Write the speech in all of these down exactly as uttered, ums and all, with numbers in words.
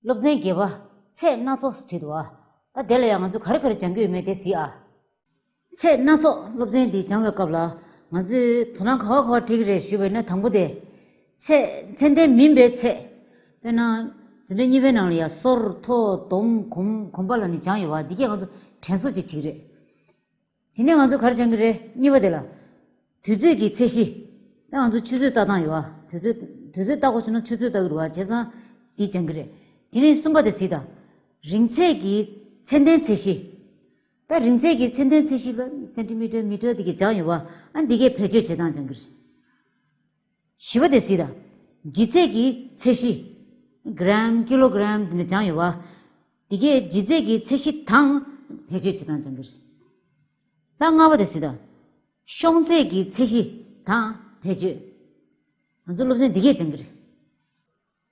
སློབ་ཚན་བརྒྱད་པ། ཚད་སྣ་ཚོགས་བྲིས་འདུག་ཨ། ད་དེ་ལ་ཡང་ང་ཚོས་ག་རེ་ག་རེ་སྦྱང་གི་ཡོད་མེད་དེ་གཟིགས་ཨ། ཚད་སྣ་ཚོགས་སློབ་ཚན་འདི་སྦྱང་བའི་སྐབས་ལ་ང་ཚོས་དོ་སྣང་ག་བ་ག་བ་བྱེད་ཀྱི་རེད་ཞུས་པ་ཡིན་ན། དང་པོ་དེ། ཚད། ཚད་ལྡན་མིན་པའི་ཚད། དཔེར་ན། འཛིན་གྲྭ་གཉིས་པའི་ནང་ལ་ཡང་སོར། མཐོ། སྡོམ། གོམ། གོམ་པ་ལ་ནི་སྦྱངས་ཡོད་པ། འདི་གས་ང་ཚོ་དྲན་གསོ་ཅིག་བྱེད་ཀྱི་རེད། དེ་ནས་ང་ཚོ་ག་རེ་སྦྱང་གི་རེད། གཉིས་པ་དེ་ལ། དུས་ཚོད་ཀྱི་ཚད་གཞི། ད་ང་ཚོ་ཆུ་ཚོད་ལྟ་སྟངས་ཡོད་པ། དུས་ཚོད། དུས་ཚོད་ལྟ་དགོས་བྱུང་ན་ཆུ་ཚོད་ལྟ་གི་རེད་པ། བྱས་ཙང་འདི་སྦྱང་གི་རེད། དེ་ནས་གསུམ་པ་དེ་གཟིགས་དང་། རིང་ཚད་ཀྱི་ཚད་ལྡན་ཚད་གཞི། ད་རིང་ཚད་ཀྱི་ཚད་ལྡན་ཚད་གཞི་ལ་སེན་ཊི་མི་ཊར། མི་ཊར་འདི་གས་སྦྱངས་ཡོད་པ། ཨ། འདི་གས་བེད་སྤྱོད་བྱེད་སྟངས་སྦྱང་གི་རེད། བཞི་པ་དེ་གཟིགས་དང་། ལྗིད་ཚད་ཀྱི་ཚད་གཞི། གྲམ། ཀི་ལོ་གྲམ་འདི་འདྲ་སྦྱངས་ཡོད་པ། འདི་གས་ལྗིད་ཚད་ཀྱི་ཚད་གཞི་དང་བེད་སྤྱོད་བྱེད་སྟངས་སྦྱང་གི་རེད། ད་ལྔ་པ་དེ་གཟིགས་དང་། ཤོང་ཚད་ཀྱི་ཚད་གཞི་དང་བེད་སྤྱོད། ང་ཚོ་སློབ་ཚན་འདི་གས་སྦྱང་གི་རེད།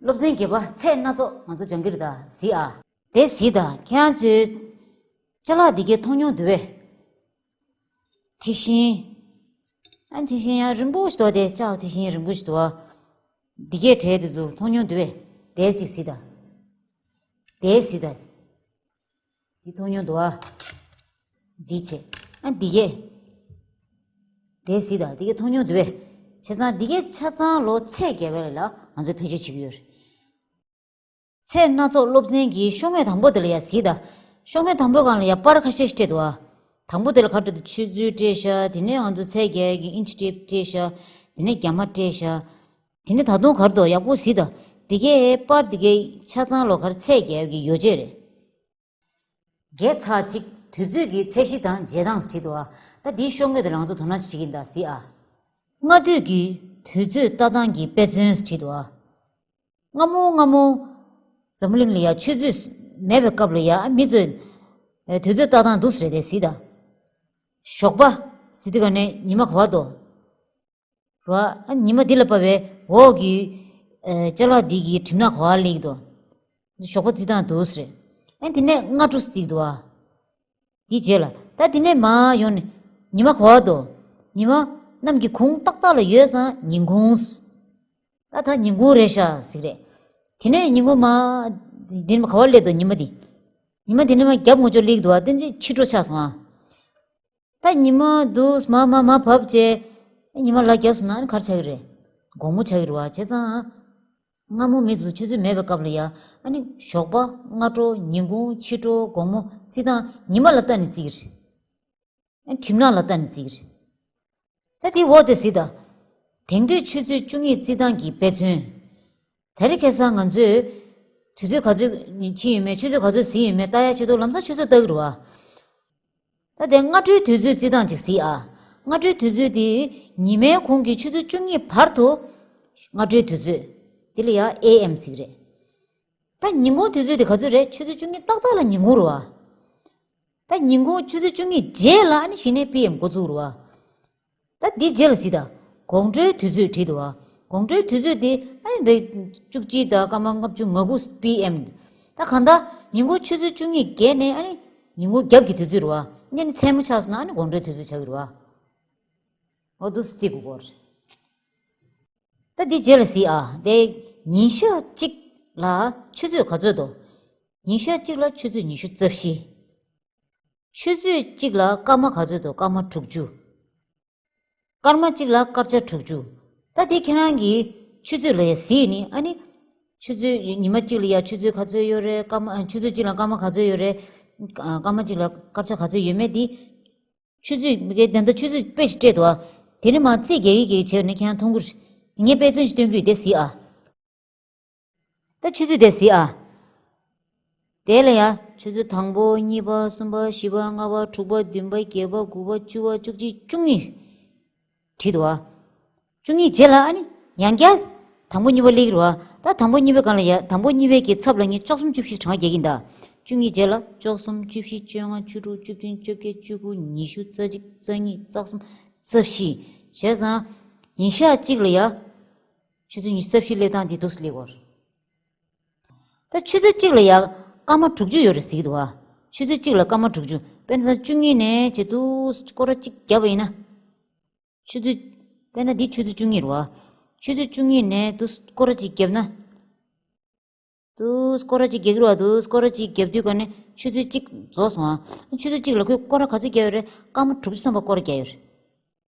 སློབ་ཚན་བརྒྱད་པ། ཚད་སྣ་ཚོགས་ང་ཚོ་སྦྱང་གི་རེད། ད་གཟིགས་ཨ། དེ་གཟིགས་དང་། ཁྱེད་རང་ཚོས་ཅ་ལག་འདི་གས་མཐོང་མྱོང་འདུག་པས། དེ་བཞིན། ཨ། དེ་བཞིན་ཡང་རིང་པོ་ཞིག་འདུག་དེ། ལྕགས། དེ་བཞིན་རིང་པོ་ཞིག་འདུག་པ། འདི་གས་གྲས་དེ་ཚོ་མཐོང་མྱོང་འདུག་པས། དེ་གཅིག་གཟིགས་དང་། དེ་གཟིགས་དང་། འདི་མཐོང་མྱོང་འདུག་པ། འདི་བྱས། ཨ། འདི་གས། དེ་གཟིགས་དང་། འདི་གས་མཐོང་མྱོང་འདུག་པས། བྱས་ཙང་འདི་གས་ཆ་ཚང་ལོ་ཚད་བརྒལ་བ་ལ་ང་ཚོས་བེད་སྤྱོད་བྱེད་ཀྱི་ཡོད་རེད། ཚད་སྣ་ཚོགས་སློབ་ཚན་གྱི་ཤོག་ངོས་དང་པོ་དེ་ལ་ཡ་གཟིགས་དང་། ཤོག་ངོས་དང་པོ་སྒང་ལ་ཡ་པར་ཁ་ཤས་ཤིག་སྤྲད་འདུག་པ། དང་པོ་དེ་ལ་ག་རེ་སྤྲད་འདུག་ཆུ་ཚོད་སྤྲད་ཤག་དེ་ནས་ང་ཚོ་ཚད་བརྒལ་གྱི་ཨིན་ཅི་ཊེབ་སྤྲད་ཤག་དེ་ནས་རྒྱ་མ་སྤྲད་ཤག་དེ་ནས་ད་དུང་ག་རེ་འདུག་ཡག་པོ་གཟིགས་དང་། དེ་གས་པར་དེ་གས་ཆ་ཚང་ལོ་ག་རེ་ཚད་བརྒལ་གྱི་ཡོ་བྱད་རེད། བརྒྱད་ཚེག་གཅིག་དུས་ཚོད་ཀྱི་ཚད་གཞི་དང་འཇལ་སྟངས་བྲིས་འདུག་པ། ད་འདིའི་ཤོག་ངོས་དེ་ལ་ང་ཚོ་དོ་སྣང་བྱེད་ཀྱི་ཡིན། ད་གཟིགས་ཨ། སྔ་དུས་ཀྱི་དུས་ཚོད་ལྟ་སྟངས་ཀྱི་དཔེ་མཚོན་བྲིས་འདུག་པ། སྔ་མོ་སྔ་མོ། འཛམ་བུ་གླིང་ལ་ཡ་ཆུ་ཚོད་མེད་པའི་སྐབས་ལ་ཡ་མི་ཚོས། ཨེ། དུས་ཚོད་ལྟ་སྟངས་འདུག་སེ་རེད་དེ། གཟིགས་དང་། ཞོགས་པ་ཟེར་དུས་ག་ནས་ཉི་མ་ག་པར་འདུག་ར། ཨ། ཉི་མ་འདི་ལ་བབས་པའི་འོག་གི། ཨེ། ཅ་ལག་འདི་གི་གྲིབ་ནག་ག་པར་སླེབས་འདུག་ཞོགས་པ་བརྩི་སྟངས་འདུག་སེ་རེད། ཨ། དེ་ནས་སྔ་དྲོ་བརྩི་འདུག་པ། དེའི་རྗེས་ལ། ད་དེ་ནས་མར་ཡོང་ནས་ཉི་མ་ག་པར་འདུག་ཉི་མ་གནམ་གྱི་གུང་ཏག་ཏག་ལ་ཡོད་ཙང་ཉིན་གུང་། ད་ད་ཉིན་གུང་རེད་ཤག་ཟེར་གྱི་རེད། དེ་ནས་ཉིན་གུང་མར། འདི་ནས་ག་པར་སླེབས་འདུག་ཉི་མ་འདི། ཉི་མ་འདི་ནས་མར་རྒྱབ་ངོས་ཕྱོགས་སླེབས་འདུག་པ། དེ་ནས་ཕྱི་དྲོ་ཆགས་སོང་ཨ། ད་ཉི་མ་འདུག་སེ་མར་མར་མར་བབས་བྱས། ཉི་མ་ལ་བརྒྱབ་སོང་ན་ཨ་ནི་ག་རེ་ཆགས་ཀྱི་རེད། དགོང་མོ་ཆགས་ཀྱི་རེད་པ། བྱས་ཙང་། སྔ་མོ་མི་ཚོ་ཆུ་ཚོད་མེད་པའི་སྐབས་ལ་ཡ། ཨ་ནི་ཞོགས་པ། སྔ་དྲོ། ཉིན་གུང་། ཕྱི་དྲོ། དགོང་མོ་བརྩི་སྟངས་ཉི་མ་ལ་ལྟ་ནས་བརྩི་གི་རེད། ཨ། གྲིབ་ནག་ལ་ལྟ་ནས་བརྩི་གི་རེད། ད་དེའི་འོག་དེ་གཟིགས་དང་། དེང་དུས་ཆུ་ཚོད་བཅུ་གཉིས་བརྩི་སྟངས་ཀྱི་དཔེ་མཚོན། ད་རེས་ཁ་སང་ང་ཚོས་དུས་ཚོད་ག་ཚོད་ཕྱིན་ཡོད་མེད། ཆུ་ཚོད་ག་ཚོད་ཟིན་ཡོད་མེད་ལྟ་ཡ་ཆེད་དུ་ལམ་སང་ཆུ་ཚོད་ལྟ་གི་རེད་པ། ད་དེ་སྔ་དྲོའི་དུས་ཚོད་བརྩི་སྟངས་ཅིག་གཟིགས་ཨ། སྔ་དྲོའི་དུས་ཚོད་དེ་ཉི་མའི་གུང་གི་ཆུ་ཚོད་བཅུ་གཉིས་བར་དུ་སྔ་དྲོའི་དུས་ཚོད། དེ་ལ་ཡ་ཨེ་ཨེམ་ཟེར་གྱི་རེད། ད་ཉིན་གུང་དུས་ཚོད་དེ་ག་ཚོད་རེད། ཆུ་ཚོད་བཅུ་གཉིས་ཏག་ཏག་ལ་ཉིན་གུང་རེད་པ། ད་ཉིན་གུང་ཆུ་ཚོད་བཅུ་གཉིས་རྗེས་ལ་ཨ་ནི་གཞི་ནས་པི་ཨེམ་འགོ་བཙུགས་རེད་པ། ད་འདི་རྗེས་ལ་གཟིགས་དང་། དགོང་དྲོའི་དུས་ཚོད་བྲིས་འདུག་པ། དགོང་དྲོའི་དུས་ཚོད་དེ་ཨ་ནི་བཅུ་གཅིག་དང་སྐར་མ་ལྔ་བཅུ་ང་དགུ་པི་ཨེམ། ད་གང་ལྟར་ཉིན་གུང་ཆུ་ཚོད་བཅུ་གཉིས་བརྒལ་ནས་ཨ་ནི་ཉིན་གུང་རྒྱབ་ཀྱི་དུས་ཚོད་རེད་པ། ཨ་ནི་མཚན་མོ་ཆགས་སོང་ན་ཨ་ནི་དགོང་དྲོའི་དུས་ཚོད་ཆགས་ཀྱི་རེད་པ། འོ་འདུག་སེ་བརྩི་དགོས་ཀྱི་རེད། ད་འདི་རྗེས་ལ་གཟིགས་ཨ། དེ་ཉིན་ཞག་གཅིག་ལ་ཆུ་ཚོད་ག་ཚོད་འདུག་ཉིན་ཞག་གཅིག་ལ་ཆུ་ཚོད་ཉི་ཤུ་རྩ་བཞི། ཆུ་ཚོད་གཅིག་ལ་སྐར་མ་ག་ཚོད་འདུག་སྐར་མ་དྲུག་ཅུ། སྐར་མ་གཅིག་ལ་སྐར་ཆ་དྲུག་ཅུ། ད་དེ་ཁྱེད་རང་གིས་ཆུ་ཚོད་ལ་ཡ་གཟིགས་ནི་ཨ་ནི། ཆུ་ཚོད་ཉི་མ་གཅིག་ལ་ཡ་ཆུ་ཚོད་ག་ཚོད་ཡོད་རེད། སྐར་མ། ཨ། ཆུ་ཚོད་གཅིག་ལ་སྐར་མ་ག་ཚོད་ཡོད་རེད། ཨ། སྐར་མ་གཅིག་ལ་སྐར་ཆ་ག་ཚོད་ཡོད་མེད་དེ། ཆུ་ཚོད་མི་གའི་ད་ལྟ་ཆུ་ཚོད་དཔེ་ཞིག་སྤྲད་འདུག་པ། དེ་ནས་མར་རྩིས་རྒྱག་གི་རྒྱག་གི་བྱས་ནས་ཁྱེད་རང་མཐོང་གི་རེད། ངས་དཔེ་མཚོན་ཞིག་སྟོན་གྱི་ཡོད། དེ་གཟིགས་ཨ། ད་ཆུ་ཚོད་དེ་གཟིགས་ཨ། དེ་ལ་ཡ་ཆུ་ཚོད་དང་པོ། གཉིས་པ། གསུམ་པ། བཞི་པ། ལྔ་པ། དྲུག་པ། བདུན་པ། བརྒྱད་པ། དགུ་པ། བཅུ་པ། བཅུ་གཅིག་བཅུ་གཉིས། བྲིས་འདུག་པ། བཅུ་གཉིས་རྗེས་ལ་ཨ་ནི་ཡང་བསྐྱར་དང་པོ་གཉིས་པ་སླེབས་ཀྱི་རེད་པ། ད་དང་པོ་གཉིས་པའི་སྒང་ལ་ཡ། དང་པོ་གཉིས་པའི་གི་ཚབ་ལ་ངས་བཅུ་གསུམ་བཅུ་བཞི་གྲངས་རྒྱག་གི་ཡིན་ད། བཅུ་གཉིས་རྗེས་ལ་བཅུ་གསུམ། བཅུ་བཞི། བཅོ་ལྔ། བཅུ་དྲུག། བཅུ་བདུན། བཅོ་བརྒྱད། བཅུ་དགུ། ཉི་ཤུ། རྩ་གཅིག་རྩ་གཉིས། རྩ་གསུམ། རྩ་བཞི། བྱས་ཙང་ཉིན་ཞག་གཅིག་ལ་ཡ་ཆུ་ཚོད་ཉི་ཤུ་རྩ་བཞི་སླེབས་སྟངས་དེ་འདུག་སེ་སླེབས་ཀྱི་རེད། ད་ཆུ་ཚོད་གཅིག་ལ་ཡ་སྐར་མ་དྲུག་ཅུ་ཡོད་རེད་ཟེར་གྱི་འདུག་པ། ཆུ་ཚོད་གཅིག་ལ་སྐར་མ་དྲུག་ཅུ། དཔེར་ན་བཅུ་གཉིས་ནས་བྱས་འདུག་སེ་སྐོར་ར་གཅིག་བརྒྱབ་པ་ཡིན་ན། ཆུ་ཚོད། དཔེར་ན་འདི་ཆུ་ཚོད་བཅུ་གཉིས་རེད་པ། ཆུ་ཚོད་བཅུ་གཉིས་ནས་འདུག་སེ་སྐོར་ར་གཅིག་བརྒྱབ་ན། དུ་སྐོར་ར་གཅིག་རྒྱག་གི་རེད་བ། དུ་སྐོར་ར་གཅིག་རྒྱབ་དུས་ག་ནས་ཆུ་ཚོད་གཅིག་རྫོགས་སོང་ཨ། ཆུ་ཚོད་གཅིག་ལ་ཁོས་སྐོར་ར་ག་ཚོད་རྒྱབ་ཡོད་རེད། སྐར་མ་དྲུག་ཅུ་ཐམ་པ་སྐོར་ར་རྒྱག་ཡོད་རེད།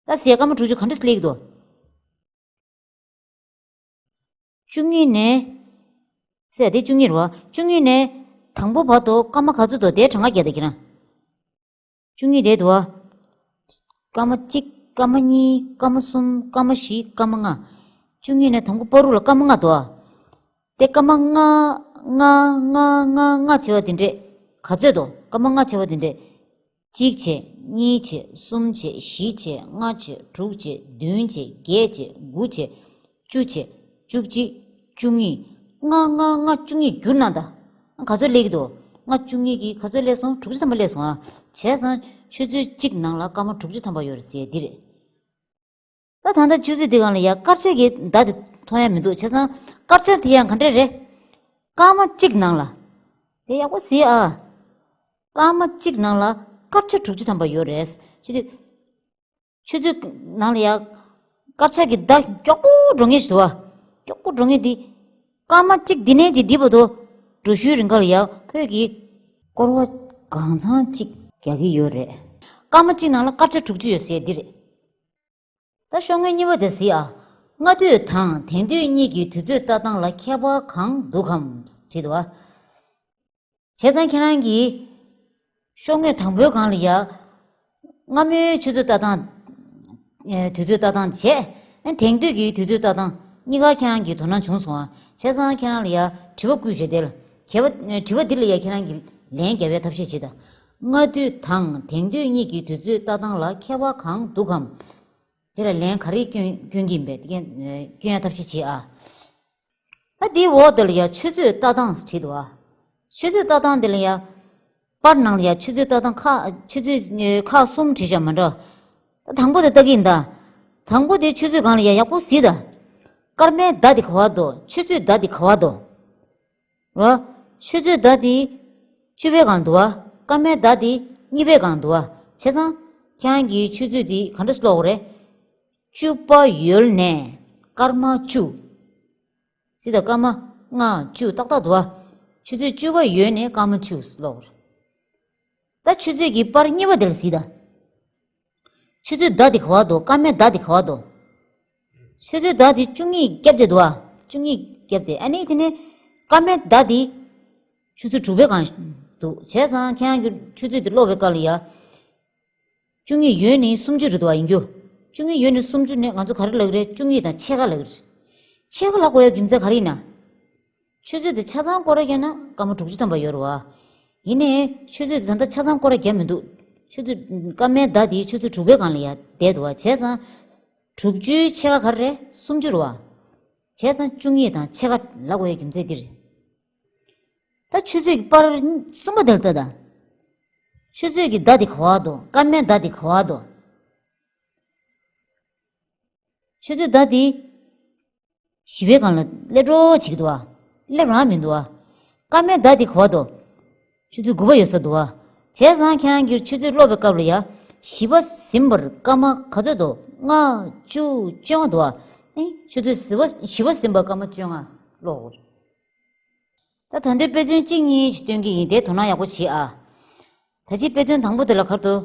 ད་ཟེར་སྐར་མ་དྲུག་ཅུ་ག་འདྲས་སླེབས་ཀྱི་འདུག་བཅུ་གཉིས་ནས། ཟེར་དེ་བཅུ་གཉིས་རེད་བ། བཅུ་གཉིས་ནས་དང་པོ་བར་དུ་སྐར་མ་ག་ཚོད་འདུག་དེ་གྲངས་ཀ་རྒྱག་དེ་ཁྱེད་རང་། བཅུ་གཉིས་དེ་འདུག་བ། སྐར་མ་གཅིག་སྐར་མ་གཉིས། སྐར་མ་གསུམ། སྐར་མ་བཞི། སྐར་མ་ལྔ། བཅུ་གཉིས་ནས་དང་པོ་བར་དུ་ལ་སྐར་མ་ལྔ་འདུག་བ། དེ་སྐར་མ་ལྔ་ལྔ་ལྔ་ལྔ་ལྔ་བྱས་པ་དེ་འདྲས། ག་ཚོད་འདུག་སྐར་མ་ལྔ་བྱས་པ་དེ་འདྲས། གཅིག་བྱས། གཉིས་བྱས། གསུམ་བྱས། བཞི་བྱས། ལྔ་བྱས། དྲུག་བྱས། བདུན་བྱས། བརྒྱད་བྱས། དགུ་བྱས། བཅུ་བྱས། བཅུ་གཅིག་བཅུ་གཉིས། ལྔ་ལྔ་ལྔ་བཅུ་གཉིས་བསྒྱུར་ན་ད། ག་ཚོད་སླེབས་ཀྱི་འདུག་ལྔ་བཅུ་གཉིས་ཀྱིས་ག་ཚོད་སླེབས་སོང་། དྲུག་ཅུ་ཐམ་པ་སླེབས་སོང་ཨ། བྱས་ཙང་ཆུ་ཚོད་གཅིག་ནང་ལ་སྐར་མ་དྲུག་ཅུ་ཐམ་པ་ཡོད་རེད་ཟེར་ཡ་འདི་རེད། ད་ད་ལྟ་ཆུ་ཚོད་འདི་སྒང་ལ་ཡ་སྐར་ཆ་གི་བརྡ་དེ་མཐོང་ཡ་མི་འདུག་བྱས་ཙང་སྐར་ཆ་དེ་ཡང་ག་འདྲས་རེད། སྐར་མ་གཅིག་ནང་ལ། དེ་ཡག་པོ་གཟིགས་ཨ། སྐར་མ་གཅིག་ནང་ལ་སྐར་ཆ་དྲུག་ཅུ་ཐམ་པ་ཡོད་རེད། ཆུ་ཚོད། ཆུ་ཚོད་ནང་ལ་ཡ། སྐར་ཆ་གི་བརྡ་མགྱོགས་པོ་འགྲོ་མཁན་ཞིག་འདུག་བ། མགྱོགས་པོ་འགྲོ་མཁན་འདི། སྐར་མ་གཅིག་འདི་ནས་ཅིག་འདི་བར་དུ། འགྲོ་ཤུལ་རིང་ག་ལ་ཡ་ཁོས་ཀྱིས། སྐོར་བ་གང་ཚང་གཅིག་རྒྱག་གི་ཡོད་རེད། སྐར་མ་གཅིག་ནང་ལ་སྐར་ཆ་དྲུག་ཅུ་ཡོད་ཟེར་འདི་རེད། ད་ཤོག་ངོས་གཉིས་པ་དེ་གཟིགས་ཨ། སྔ་དུས་དང་དེང་དུས་གཉིས་ཀྱི་དུས་ཚོད་ལྟ་སྟངས་ལ་ཁྱད་པར་གང་འདུག་གམ་དྲིས་འདུག་བ། བྱས་ཙང་ཁྱེད་རང་གིས་ཤོག་ངོས་དང་པོའི་སྒང་ལ་ཡ། སྔ་མོའི་ཆུ་ཚོད་ལྟ་སྟངས། ཨེ། དུས་ཚོད་ལྟ་སྟངས་བྱས། ཨེ། དེང་དུས་ཀྱི་དུས་ཚོད་ལྟ་སྟངས་གཉིས་ཀ་ཁྱེད་རང་གིས་དོ་སྣང་བྱུང་སོང་ཨ། བྱས་ཙང་ཁྱེད་རང་ལ་ཡ་དྲི་བ་བསྐུལ་བྱས་དེ་ལ། གལ་ཏེ་དྲི་བ་འདི་ལ་ཡ་ཁྱེད་རང་གིས་ལན་རྒྱབ་པའི་ཐབས་ཤེས་བྱེད་དང་། སྔ་དུས་དང་དེང་དུས་གཉིས་ཀྱི་དུས་ཚོད་ལྟ་སྟངས་ལ་ཁྱད་པར་གང་འདུག་གམ། དེ་ལ་ལན་ག་རེ་སྐྱོན་སྐྱོན་གྱི་ཡིན་པས་དེ་ག་སྐྱོན་ཡ་ཐབས་ཤེས་བྱེད་ཨ། ད་དེའི་འོག་དེ་ལ་ཡ་ཆུ་ཚོད་ལྟ་སྟངས་བྲིས་འདུག་ཨ། ཆུ་ཚོད་ལྟ་སྟངས་དེ་ལ་ཡ། པར་ནང་ལ་ཡ་ཆུ་ཚོད་ལྟ་སྟངས་ཁག་ཆུ་ཚོད་ཨེ། ཁག་གསུམ་བྲིས་བཞག་མ་འདྲ། ད་དང་པོ་དེ་ལྟ་གི་ཡིན་ད། དང་པོ་དེ་ཆུ་ཚོད་སྒང་ལ་ཡ་ཡག་པོ་གཟིགས་ད། སྐར་མའི་བརྡ་དེ་ག་བར་འདུག་ཆུ་ཚོད་བརྡ་དེ་ག་བར་འདུག་ར། ཆུ་ཚོད་བརྡ་དེ་བཅུ་པའི་སྒང་འདུག་བ། སྐར་མའི་བརྡ་དེ་གཉིས་པའི་སྒང་འདུག་བ། བྱས་ཙང་ཁྱེད་རང་གིས་ཆུ་ཚོད་དེ་ག་འདྲ་ཀློག་དགོས་རེད། བཅུ་པ་ཡོལ་ནས་སྐར་མ་བཅུ། གཟིགས་དང་། སྐར་མ་ལྔ་བཅུ་ཏག་ཏག་འདུག་བ། ཆུ་ཚོད་བཅུ་པ་ཡོལ་ནས་སྐར་མ་བཅུ་ཀློག་དགོས་རེད། ད་ཆུ་ཚོད་ཀྱི་པར་གཉིས་པ་དེ་ལ་གཟིགས་དང་། ཆུ་ཚོད་བརྡ་དེ་ག་བར་འདུག་སྐར་མའི་བརྡ་དེ་ག་བར་འདུག་ཆུ་ཚོད་བརྡ་དེ་བཅུ་གཉིས་བརྒྱབ་སྟེ་འདུག་བ། བཅུ་གཉིས་བརྒྱབ་སྟེ། ཨ་ནི་དེ་ནས་སྐར་མའི་བརྡ་དེ་ཆུ་ཚོད་དྲུག་པའི་སྒང་འདུག་བྱས་ཙང་ཁྱེད་རང་གིས་ཆུ་ཚོད་དེ་ཀློག་པའི་སྐབས་ལ་ཡ། བཅུ་གཉིས་ཡོལ་ནས་སུམ་ཅུ་རེད་འདུག་བ། ཡིན་རྒྱུ། བཅུ་གཉིས་ཡོལ་ནས་སུམ་ཅུ་ནས་ང་ཚོ་ག་རེ་ལབ་ཀྱི་རེད། བཅུ་གཉིས་དང་ཕྱེད་ཀ་ལབ་ཀྱི་རེད། ཕྱེད་ཀ་ལབ་དགོས་ཡ་རྒྱུ་མཚན་ག་རེ་ཡིན་ན། ཆུ་ཚོད་དེ་ཆ་ཚང་སྐོར་ར་བརྒྱབ་ན་སྐར་མ་དྲུག་ཅུ་ཐམ་པ་ཡོད་རེད་བ། ཡིན་ནའི་ཆུ་ཚོད་དེ་ད་ལྟ་ཆ་ཚང་སྐོར་ར་བརྒྱབ་མི་འདུག་ཆུ་ཚོད། སྐར་མའི་བརྡ་དེ་ཆུ་ཚོད་དྲུག་པའི་སྒང་ལ་ཡ་བསྡད་འདུག་བ། བྱས་ཙང་དྲུག་ཅུའི་ཕྱེད་ཀ་ག་རེ་རེད། སུམ་ཅུ་རེད་བ། བྱས་ཙང་བཅུ་གཉིས་དང་ཕྱེད་ཀ་ལབ་དགོས་ཡ་རྒྱུ་མཚན་འདི་རེད། ད་ཆུ་ཚོད་ཀྱི་པར་གསུམ་པ་དེ་ལ་ལྟ་དང་། ཆུ་ཚོད་ཀྱི་བརྡ་དེ་ག་བར་འདུག་སྐར་མའི་བརྡ་དེ་ག་བར་འདུག་ཆུ་ཚོད་བརྡ་དེ་བཞི་པའི་སྒང་ལ་སླེབས་འགྲོ་བྱེད་ཀྱི་འདུག་བ། སླེབས་རང་མི་འདུག་བ། སྐར་མའི་བརྡ་དེ་ག་བར་འདུག་ཆུ་ཚོད་དགུ་པ་ཡོད་ས་འདུག་བ། བྱས་ཙང་ཁྱེད་རང་གིས་ཆུ་ཚོད་ཀློག་པའི་སྐབས་ལ་ཡ། བཞི་པ་ཟིན་པར་སྐར་མ་ག་ཚོད་འདུག་ལྔ། བཅུ། བཅོ་ལྔ་འདུག་བ། ཨེ། ཆུ་ཚོད་བཞི་པ་བཞི་པ་ཟིན་པར་སྐར་མ་བཅོ་ལྔ་ཀློག་དགོས། ད་ད་དུང་དཔེ་མཚོན་གཅིག་གཉིས་ཤིག་སྟོན་གྱི་ཡིན། དེ་དོ་སྣང་ཡག་པོ་བྱེད་ཨ། ད་ཅི་དཔེ་མཚོན་དང་པོ་དེ་ལ་ག་རེ་འདུག་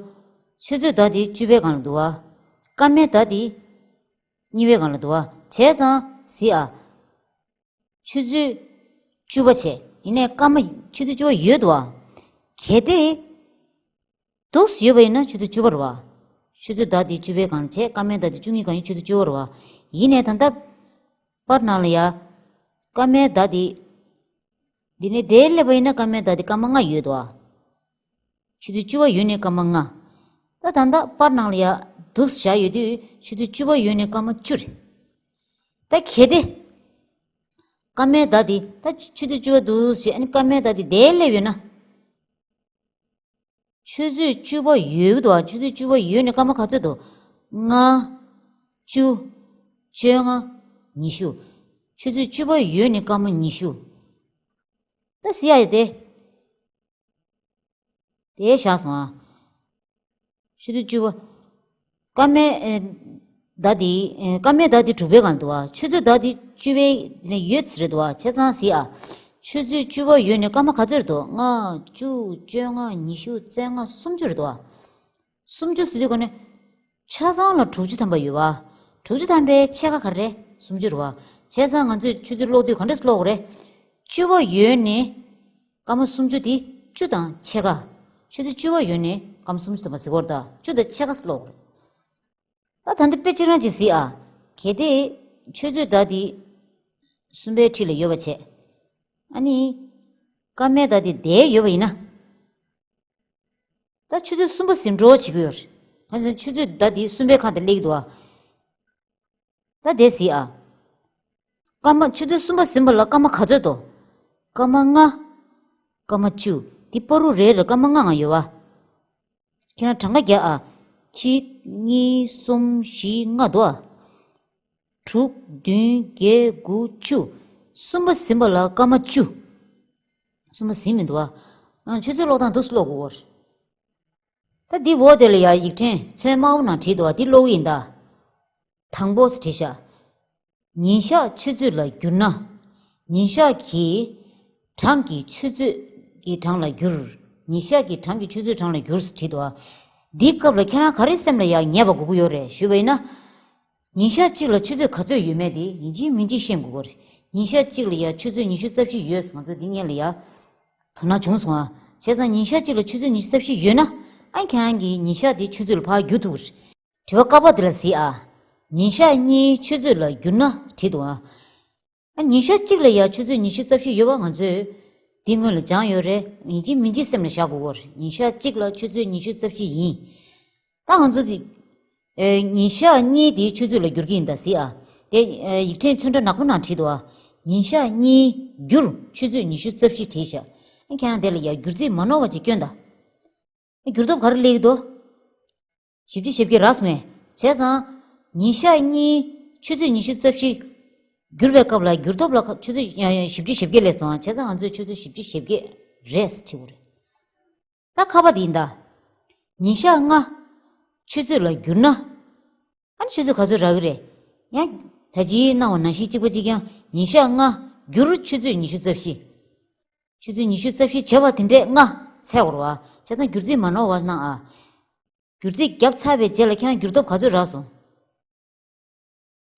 ཆུ་ཚོད་བརྡ་དེ་བཅུ་པའི་སྒང་ལ་འདུག་བ། སྐར་མའི་བརྡ་དེ་གཉིས་པའི་སྒང་ལ་འདུག་བ། བྱས་ཙང་གཟིགས་ཨ། ཆུ་ཚོད་བཅུ་པ་བྱས། ཡིན་ནའི་སྐར་མ་ཆུ་ཚོད་བཅུ་པ་ཡོད་འདུག་བ། གལ་ཏེ། འདུག་སེ་ཡོད་པ་ཡིན་ན་ཆུ་ཚོད་བཅུ་པ་རེད་བ། ཆུ་ཚོད་བརྡ་དེ་བཅུ་པའི་སྒང་ལ་བྱས། སྐར་མའི་བརྡ་དེ་བཅུ་གཉིས་སྒང་ཡིན། ཆུ་ཚོད་བཅུ་པ་རེད་བ། ཡིན་ནའི་ད་ལྟ་པར་ནང་ལ་ཡ། སྐར་མའི་བརྡ་དེ། འདི་ནས་དེར་སླེབས་པ་ཡིན་ན་སྐར་མའི་བརྡ་དེ་སྐར་མ་ལྔ་ཡོད་དོ། ཆུ་ཚོད་བཅུ་པ་ཡོད་ནས་སྐར་མ་ལྔ། ད་ད་ལྟ་པར་ནང་ལ་ཡ་འདུག་སེ་བཞག་ཡོད་དུས་ཆུ་ཚོད་བཅུ་པ་ཡོད་ནས་སྐར་མ་བཅུ་རེད། ད་གལ་ཏེ། སྐར་མའི་བརྡ་དེ་ད་ཆུ་ཚོད་བཅུ་པ་འདུག་སེ་བྱས། ཨ་ནི་སྐར་མའི་བརྡ་དེ་དེར་སླེབས་ཡོད་ན། ཆུ་ཚོད་བཅུ་པ་ཡོད་འདུག་ཨ། ཆུ་ཚོད་བཅུ་པ་ཡོད་ནས་སྐར་མ་ག་ཚོད་འདུག་ལྔ། བཅུ། བཅོ་ལྔ། ཉི་ཤུ། ཆུ་ཚོད་བཅུ་པ་ཡོད་ནས་སྐར་མ་ཉི་ཤུ། ད་གཟིགས་ཡ་ཡོད་དེ། དེ་བཞག་སོང་ཨ། ཆུ་ཚོད་བཅུ་པ། སྐར་མའི་ཨེ། བརྡ་དེ་ཨེ། སྐར་མའི་བརྡ་དེ་དྲུག་པའི་སྒང་འདུག་ཨ། ཆུ་ཚོད་བརྡ་དེ་བཅུ་པའི་ནས་ཡོད་ས་རེད་འདུག་ཨ། བྱས་ཙང་གཟིགས་ཨ། ཆུ་ཚོད་བཅུ་པ་ཡོལ་ནས་སྐར་མ་ག་ཚོད་རེད་འདུག་ལྔ། བཅུ། བཅོ་ལྔ། ཉི་ཤུ། རྩ་ལྔ། སུམ་ཅུ་རེད་འདུག་བ། སུམ་ཅུ་ཟེར་དུས་ག་ནས་ཆ་ཚང་ལ་དྲུག་ཅུ་ཐམ་པ་ཡོད་བ། དྲུག་ཅུ་ཐམ་པའི་ཕྱེད་ཀ་ག་རེ་རེད། སུམ་ཅུ་རེད་བ། བྱས་ཙང་ང་ཚོས་ཆུ་ཚོད་ཀློག་དུས་ག་འདྲས་ཀློག་དགོས་རེད། བཅུ་པ་ཡོལ་ནས་སྐར་མ་སུམ་ཅུ་དེ་བཅུ་དང་ཕྱེད་ཀ། ཆུ་ཚོད་བཅུ་པ་ཡོལ་ནས་སྐར་མ་སུམ་ཅུ་ཐམ་པ་ཟེར་གྱི་ཡོད་རེད་ད། བཅུ་དང་ཕྱེད་ཀ་ཀློག་དགོས་རེད། ད་ད་འདི་དཔེ་གཅིག་རང་གཅིག་གཟིགས་ཨ། གལ་ཏེ་ཆུ་ཚོད་བརྡ་འདི་གསུམ་པའི་འཁྲིས་ལ་ཡོད་པ་བྱས། ཨ་ནི་སྐར་མའི་བརྡ་འདི་འདིར་ཡོད་པ་ཡིན་ན། ད་ཆུ་ཚོད་གསུམ་པ་ཟིན་འགྲོ་བྱེད་ཀྱི་ཡོད་རེད། གང་ཟེར་ན་ཆུ་ཚོད་བརྡ་འདི་གསུམ་པའི་ཁ་དེར་སླེབས་ཀྱི་འདུག་ཨ། ད་འདིར་གཟིགས་ཨ། སྐར་མ་ཆུ་ཚོད་གསུམ་པ་ཟིན་པ་ལ་སྐར་མ་ག་ཚོད་འདུག་སྐར་མ་ལྔ། སྐར་མ་བཅུ། འདི་བར་དུ་རེ་རེར་སྐར་མ་ལྔ་ལྔ་ཡོད་བ། ཁྱེད་རང་གྲངས་ཀ་རྒྱག་ཨ། གཅིག་གཉིས། གསུམ། བཞི། ལྔ་འདུག་ཨ། དྲུག་བདུན། བརྒྱད། དགུ། བཅུ། གསུམ་པ་ཟིན་པ་ལ་སྐར་མ་བཅུ། གསུམ་པ་ཟིན་མི་འདུག་ཨ། ཨང་། ཆུ་ཚོད་ཀློག་སྟངས་འདུག་སེ་ཀློག་དགོས་ཀྱི་ཡོད་རེད། ད་འདི་འོག་དེ་ལ་ཡ་ཡིག་ཕྲེང་ཚོན་དམར་པོ་ནང་བྲིས་འདུག་ཨ། འདི་ཀློག་གི་ཡིན་ད། དང་པོ་བྲིས་ཤག་ཉིན་ཞག་ཆུ་ཚོད་ལ་བསྒྱུར་ན། ཉིན་ཞག་གི་གྲངས་ཀྱི་ཆུ་ཚོད་ཀྱི་གྲངས་ལ་བསྒྱུར། ཉིན་ཞག་གི་གྲངས་ཀྱི་ཆུ་ཚོད་གྲངས་ལ་བསྒྱུར་ཟེར་བྲིས་འདུག་ཨ། འདིའི་སྐབས་ལ་ཁྱེད་རང་ག་རེ་སེམས་ལ་ཡ་ངེས་པ་དགོས་ཀྱི་ཡོད་རེད་ཞུས་པ་ཡིན་ན། ཉིན་ཞག་གཅིག་ལ་ཆུ་ཚོད་ག་ཚོད་ཡོད་མེད་དེ་ཡིན་གཅིག་མིན་གཅིག་ཤེས་དགོས་ཀྱི་ཡོད་རེད། ཉིན་ཞག་གཅིག་ལ་ཡ་ཆུ་ཚོད་ཉི་ཤུ་རྩ་བཞི་ཡོད། ང་ཚོ་འདི་སྔོན་ལ་ཡ་དོ་སྣང་བྱུང་སོང་ཨ། བྱས་ཙང་ཉིན་ཞག་གཅིག་ལ་ཆུ་ཚོད་ཉི་ཤུ་རྩ་བཞི་ཡོད་ན། ཨ། ཁྱེད་རང་གིས་ཉིན་ཞག་དེ་ཆུ་ཚོད་ལ་ཕར་བསྒྱུར་ཐུབ་ཀྱི་རེད། དྲི་བ་ཀ་པ་འདི་ལ་གཟིགས་ཨ། ཉིན་ཞག་གཉིས་ཆུ་ཚོད་ལ་བསྒྱུར་ན་བྲིས་འདུག་ཨ། ཨ། ཉིན་ཞག་གཅིག་ལ་ཡ་ཆུ་ཚོད་ཉི་ཤུ་རྩ་བཞི་ཡོད་པ་ང་ཚོས་འདི་སྔོན་ལ་སྦྱངས་ཡོད་རེད། ཡིན་གཅིག་མིན་གཅིག་སེམས་ལ་བཞག་དགོས་ཀྱི་ཡོད་རེད། ཉིན་ཞག་གཅིག་ལ་ཆུ་ཚོད་ཉི་ཤུ་རྩ་བཞི་ཡིན། ད་ང་ཚོ་འདི། ཨེ། ཉིན་ཞག་གཉིས་དེ་ཆུ་ཚོད་ལ་བསྒྱུར་གྱི་ཡིན་ད་གཟིགས་ཨ། དེ། ཨེ། ཡིག་ཕྲེང་ཚོན་ཁྲ་ནག་པོ་ནང་བྲིས་འདུག་ཨ། ཉིན་ཞག་གཉིས་བསྒྱུར་ཆུ་ཚོད་ཉི་ཤུ་རྩ་བཞི་བྲིས་ཤག་ཨ། ཁྱེད་རང་དེ་ལ་ཡ་བསྒྱུར་རྩིས་མ་ནོར་བ་ཅིག་སྐྱོན་ད། བསྒྱུར་ཐོབ་ག་རེ་སླེབས་ཀྱི་འདུག་བཞི་བཅུ་ཞེ་བརྒྱད་རག་སོང་ངས། བྱས་ཙང་། ཉིན་ཞག་གཉིས་ཆུ་ཚོད་ཉི་ཤུ་རྩ་བཞི་བསྒྱུར་བའི་སྐབས་ལ་བསྒྱུར་ཐོབ་ལ་ཆུ་ཚོད་བཞི་བཅུ་ཞེ་བརྒྱད་སླེབས་སོང་། བྱས་ཙང་ང་ཚོས་ཆུ་ཚོད་བཞི་བཅུ་ཞེ་བརྒྱད་རེད་ཟེར་བྲིས་དགོས་རེད། ད་ཁ་པ་འདི་ཡིན་ད། ཉིན་ཞག་ལྔ་ཆུ་ཚོད་ལ་བསྒྱུར་ན། ཨ་ནི་ཆུ་ཚོད་ག་ཚོད་རག་གི་རེད། ཡང་ད་ཅི་གནང་བ་ནང་བཞིན་གཅིག་པ་གཅིག་རྐྱང་། ཉིན་ཞག་ལྔ་བསྒྱུར་ཆུ་ཚོད་ཉི་ཤུ་རྩ་བཞི། ཆུ་ཚོད་ཉི་ཤུ་རྩ་བཞི་བྱས་པ་དེ་འདྲས་ལྔ་ཚད་དགོས་རེད་བ། བྱས་ཙང་བསྒྱུར་རྩིས་མ་ནོར་བ་གནང་ཨ། བསྒྱུར་རྩིས་བརྒྱབ་ཚར་བའི་རྗེས་ལ་ཁྱེད་རང་བསྒྱུར་ཐོབ་ག་ཚོད་རག་སོང་།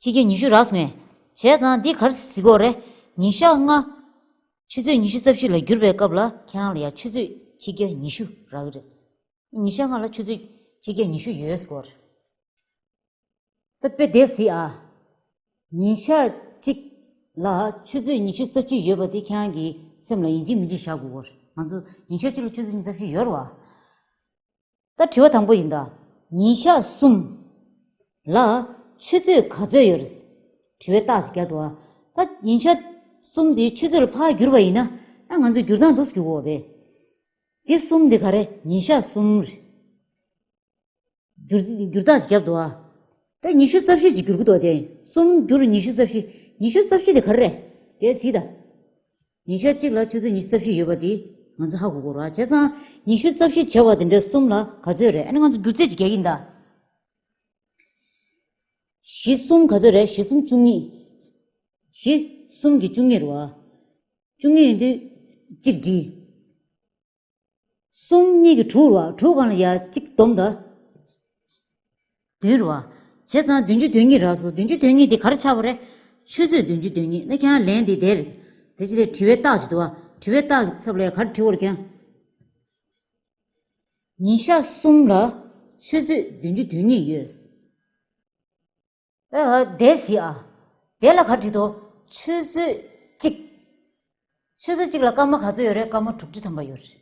ཆིག་བརྒྱ་ཉི་ཤུ་རག་སོང་ངས། བྱས་ཙང་འདི་ག་རེ་ཟེར་གྱི་ཡོད་རེད། ཉིན་ཞག་ལྔ་ཆུ་ཚོད་ཉི་ཤུ་རྩ་བཞི་ལ་བསྒྱུར་བའི་སྐབས་ལ་ཁྱེད་རང་ལ་ཡ་ཆུ་ཚོད་ཆིག་བརྒྱ་ཉི་ཤུ་རག་གི་རེད། ཉིན་ཞག་ལྔ་ལ་ཆུ་ཚོད་ཆིག་བརྒྱ་ཉི་ཤུ་ཡོད་ཟེར་གྱི་ཡོད་རེད། ད་དཔེ་དེ་གཟིགས་ཨ། ཉིན་ཞག་གཅིག་ལ་ཆུ་ཚོད་ཉི་ཤུ་རྩ་བཞི་ཡོད་པ་དེ་ཁྱེད་རང་གི་སེམས་ལ་ཡིན་གཅིག་མིན་གཅིག་བཞག་དགོས་ཀྱི་ཡོད་རེད། ང་ཚོ་ཉིན་ཞག་གཅིག་ལ་ཆུ་ཚོད་ཉི་ཤུ་རྩ་བཞི་ཡོད་རེད་བ། ད་དྲི་བ་དང་པོ་ཡིན་ད། ཉིན་ཞག་གསུམ་ལ་ཆུ་ཚོད་ག་ཚོད་ཡོད་རེད། དྲི་བའི་རྟགས་ཤིག་རྒྱག་འདུག་ཨ། ད་ཉིན་ཞག་གསུམ་དེ་ཆུ་ཚོད་ལ་ཕར་བསྒྱུར་བ་ཡིན་ན། ཨ། ང་ཚོས་བསྒྱུར་སྟངས་འདུག་སེ་བསྒྱུར་དགོས་རེད། དེ་གསུམ་དེ་ག་རེ། ཉིན་ཞག་གསུམ་རེད། བསྒྱུར་བསྒྱུར་རྟགས་ཤིག་བརྒྱབ་འདུག་ཨ། ད་ཉི་ཤུ་རྩ་བཞི་ཅིག་བསྒྱུར་གྱི་འདུག་དེ་གསུམ་བསྒྱུར་ཉི་ཤུ་རྩ་བཞི། ཉི་ཤུ་རྩ་བཞི་དེ་ག་རེ་རེད། དེ་གཟིགས་ད། ཉིན་ཞག་གཅིག་ལ་ཆུ་ཚོད་ཉི་ཤུ་རྩ་བཞི་ཡོད་པ་དེ་ང་ཚོ་ཧ་གོ་དགོས་རེད་བ། བྱས་ཙང་ཉི་ཤུ་རྩ་བཞི་བྱས་པ་དེ་འདྲ་གསུམ་ལ་ག་ཚོད་རེད། ཨ་ནི་ང་ཚོ་བསྒྱུར་རྩིས་ཅིག་རྒྱག་གི་ཡིན་ད། བཞི་གསུམ་ག་ཚོད་རེད། བཞི་གསུམ་བཅུ་གཉིས། བཞི་གསུམ་གྱི་བཅུ་གཉིས་རེད་བ། བཅུ་གཉིས་ཡིན་དུས་གཅིག་བྲིས། གསུམ་གཉིས་ཀྱི་དྲུག་རེད་བ། དྲུག་སྒང་ལ་ཡ་གཅིག་བསྡོམས་ད། བདུན་རེད་བ། བྱས་ཙང་བདུན་ཅུ་དོན་གཉིས་རག་སོང་། བདུན་ཅུ་དོན་གཉིས་དེ་ག་རེ་ཆགས་པ་རེད། ཆུ་ཚོད་བདུན་ཅུ་དོན་གཉིས། ད་ཁྱེད་རང་ལན་དེ་དེ་རེད། དེ་ཅི་དེ་དྲི་བའི་རྟགས་ཅིག་འདུག་བ། དྲི་བའི་རྟགས་ཀྱི་ཚབ་ལ་ཡ་ག་རེ་བྲིས་པ་རེད་ཁྱེད་རང་། ཉིན་ཞག་གསུམ་ལ་ཆུ་ཚོད་བདུན་ཅུ་དོན་གཉིས་ཡོད། ཨ། དེ་གཟིགས་ཨ། དེ་ལ་ག་རེ་བྲིས་འདུག་ཆུ་ཚོད་གཅིག་ཆུ་ཚོད་གཅིག་ལ་སྐར་མ་ག་ཚོད་ཡོད་རེད། སྐར་མ་དྲུག་ཅུ་ཐམ་པ་ཡོད་རེད།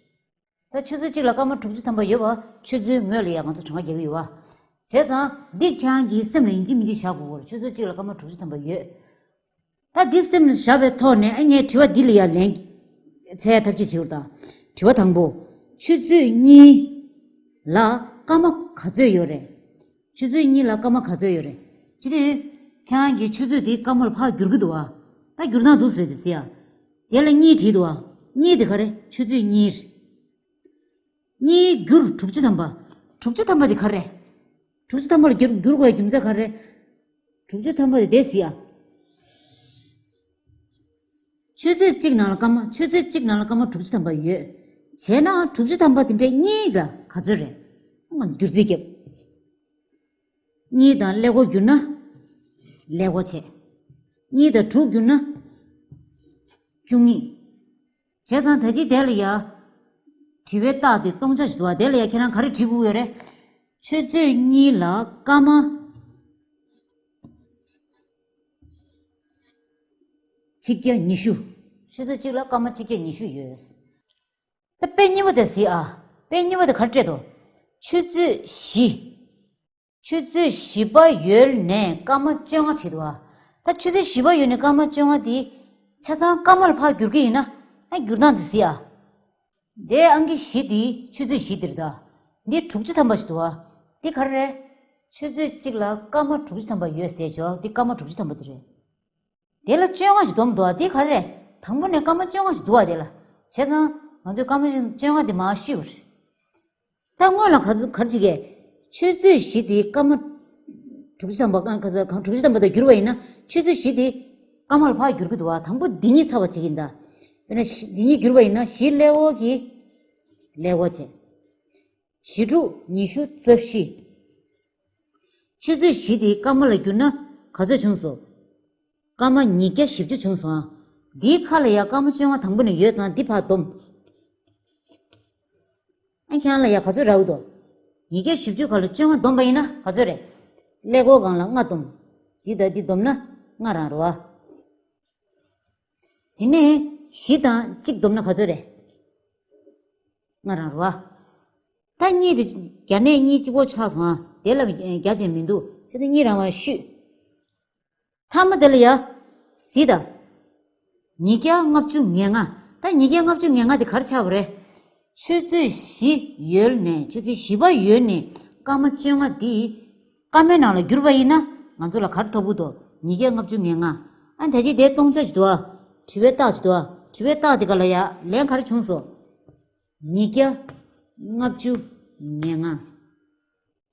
ད་ཆུ་ཚོད་གཅིག་ལ་སྐར་མ་དྲུག་ཅུ་ཐམ་པ་ཡོད་པ་ཆུ་ཚོད་ངོས་ལ་ཡ་ང་ཚོ་གྲངས་ཀ་རྒྱག་གི་ཡོད་པ། བྱས་ཙང་འདི་ཁྱེད་རང་གི་སེམས་ལ་ཡིན་གཅིག་མིན་གཅིག་བཞག་དགོས་ཀྱི་ཡོད་རེད། ཆུ་ཚོད་གཅིག་ལ་སྐར་མ་དྲུག་ཅུ་ཐམ་པ་ཡོད། ད་འདི་སེམས་ལ་བཞག་པའི་ཐོག་ནས། ཨ། ངས་དྲི་བ་འདི་ལ་ཡ་ལན་འཚོལ་ཐབས་ཤེས་བྱེད་དགོས་རེད་ད། དྲི་བ་དང་པོ། ཆུ་ཚོད་གཉིས་ལ་སྐར་མ་ག་ཚོད་ཡོད་རེད། ཆུ་ཚོད་གཉིས་ལ་སྐར་མ་ག་ཚོད་ཡོད་རེད། ཅི་སྟེ། ཁྱེད་རང་གིས་ཆུ་ཚོད་དེ་སྐར་མ་ལ་ཕར་བསྒྱུར་གྱི་འདུག་བ། ད་བསྒྱུར་སྟངས་འདུག་སེ་རེད་དེ་གཟིགས་ཨ། དེ་ལ་གཉིས་བྲིས་འདུག་བ། གཉིས་དེ་ག་རེ། ཆུ་ཚོད་གཉིས་རེད། གཉིས་བསྒྱུར་དྲུག་ཅུ་ཐམ་པ། དྲུག་ཅུ་ཐམ་པ་དེ་ག་རེ། དྲུག་ཅུ་ཐམ་པ་ལ་བསྒྱུར་བསྒྱུར་དགོས་རྒྱུ་མཚན་ག་རེ། དྲུག་ཅུ་ཐམ་པ་དེ་དེ་གཟིགས་ཨ། ཆུ་ཚོད་གཅིག་ནང་ལ་སྐར་མ། ཆུ་ཚོད་གཅིག་ནང་ལ་སྐར་མ་དྲུག་ཅུ་ཐམ་པ་ཡོད། བྱས་ན་དྲུག་ཅུ་ཐམ་པ་དེ་འདྲའི་གཉིས་ལ་ག་ཚོད་རེད། ང་བསྒྱུར་རྩིས་རྒྱབ། གཉིས་དང་ཀླད་ཀོར་བསྒྱུར་ན་ཀླད་ཀོར་བྱས། གཉིས་དང་དྲུག་བསྒྱུར་ན་བཅུ་གཉིས། བྱས་ཙང་ད་ཅི་དེ་ལ་ཡ། དྲི་བའི་རྟགས་དེ་སྟོང་ཆ་ཞིག་འདུག་བ། དེ་ལ་ཡ་ཁྱེད་རང་ག་རེ་བྲིས་དགོས་ཡོད་རེད། ཆུ་ཚོད་གཉིས་ལ་སྐར་མ་ཆིག་བརྒྱ་ཉི་ཤུ། ཆུ་ཚོད་གཅིག་ལ་སྐར་མ་ཆིག་བརྒྱ་ཉི་ཤུ་ཡོད། ད་དཔེ་གཉིས་པ་དེ་གཟིགས་ཨ། དཔེ་གཉིས་པ་དེ་ག་རེ་སྤྲད་འདུག་ཆུ་ཚོད་བཞི། ཆུ་ཚོད་བཞི་པ་ཡོལ་ནས་སྐར་མ་བཅོ་ལྔ་བྲིས་འདུག་ཨ། ད་ཆུ་ཚོད་བཞི་པ་ཡོལ་ནས་སྐར་མ་བཅོ་ལྔ་དེ་ཆ་ཚང་སྐར་མ་ལ་ཕར་བསྒྱུར་གྱི་ཡིན་ན། ཨ། བསྒྱུར་སྟངས་དེ་གཟིགས་ཨ། དེ་ཨང་ཀི་བཞི་དེ་ཆུ་ཚོད་བཞི་དེ་རེད་ད། འདི་དྲུག་ཅུ་ཐམ་པ་ཞིག་འདུག་ཨ། འདི་ག་རེ་རེད། ཆུ་ཚོད་གཅིག་ལ་སྐར་མ་དྲུག་ཅུ་ཐམ་པ་ཡོད་ཟེར་ཆོག་འདི་སྐར་མ་དྲུག་ཅུ་ཐམ་པ་དེ་རེད། དེ་ལ་བཅོ་ལྔ་ཞིག་བསྡོམས་འདུག་ཨ། དེ་ག་རེ་རེད། དང་པོ་ནས་སྐར་མ་བཅོ་ལྔ་ཞིག་འདུག་ཨ། དེ་ལ་བྱས་ཙང་ང་ཚོས་སྐར་མ་བཅོ་ལྔ་དེ་མར་བཤུས་པ་རེད། ད་སྔོན་ལ་ག་ཚོད་ག་རེ་བྱེད་ཀྱི། ཆུ་ཚོད་བཞི་དེ་སྐར་མ་དྲུག་ཅུ་ཐམ་པ་གང་ག་ས་གང་དྲུག་ཅུ་ཐམ་པ་དང་བསྒྱུར་བ་ཡིན་ན། ཆུ་ཚོད་བཞི་དེ་སྐར་མ་ལ་ཕར་བསྒྱུར་གྱི་འདུག་བ། དང་པོ་འདི་གཉིས་ཚར་བ་བྱེད་ཀྱི་ཡིན་ད། དཔེར་ན་བཞི་འདི་གཉིས་བསྒྱུར་བ་ཡིན་ན། བཞི་ཀླད་ཀོར་གྱི་ཀླད་ཀོར་བྱས། བཞི་དྲུག་ཉི་ཤུ་རྩ་བཞི། ཆུ་ཚོད་བཞི་དེ་སྐར་མ་ལ་བསྒྱུར་ན་ག་ཚོད་བྱུང་སོང་། སྐར་མ་ཉིས་བརྒྱ་བཞི་བཅུ་བྱུང་སོང་ཨ། འདིའི་ཁ་ལ་ཡ་སྐར་མ་བཅོ་ལྔ་དང་པོ་ནས་ཡོད་ཙང་འདི་ཕར་བསྡོམས། ཨ། ཁྱེད་རང་ལ་ཡ་ག་ཚོད་རག་གི་འདུག་ཉིས་བརྒྱ་བཞི་བཅུ་ཁ་ལ་བཅོ་ལྔ་བསྡོམས་པ་ཡིན་ན་ག་ཚོད་རེད། ཀླད་ཀོར་སྒང་ལ་ལྔ་བསྡོམས། འདི་དང་འདི་བསྡོམས་ན་ལྔ་རང་རེད་བ། དེ་ནས་བཞི་དང་གཅིག་བསྡོམས་ན་ག་ཚོད་རེད། ལྔ་རང་རེད་བ། ད་གཉིས་དེ་བརྒྱ་ནས་གཉིས་གཅིག་པོ་ཆགས་སོང་ཨ། དེ་ལ་བརྒྱ་ཅན་མི་འདུག་བྱས་ཙང་གཉིས་རང་བ་བཤུས། མཐའ་མ་དེ་ལ་ཡ། གཟིགས་དང་། ཉིས་བརྒྱ་ལྔ་བཅུ་ང་ལྔ། ད་ཉིས་བརྒྱ་ལྔ་བཅུ་ང་ལྔ་དེ་ག་རེ་ཆགས་པ་རེད། ཆུ་ཚོད་བཞི་ཡོལ་ནས། ཆུ་ཚོད་བཞི་པ་ཡོལ་ནས་སྐར་མ་བཅོ་ལྔ་འདི་སྐར་མའི་ནང་ལ་བསྒྱུར་བ་ཡིན་ན་ང་ཚོ་ལ་ག་རེ་ཐོབ་ཀྱི་འདུག་ཉིས་བརྒྱ་ལྔ་བཅུ་ང་ལྔ། ཨ། ད་ཅི་དེ་སྟོང་ཆ་ཞིག་འདུག་ཨ། དྲི་བའི་རྟགས་ཞིག་འདུག་ཨ། དྲི་བའི་རྟགས་དེ་ག་ལ་ཡ་ལན་ག་རེ་བྱུང་སོང་། ཉིས་བརྒྱ་ལྔ་བཅུ་ང་ལྔ།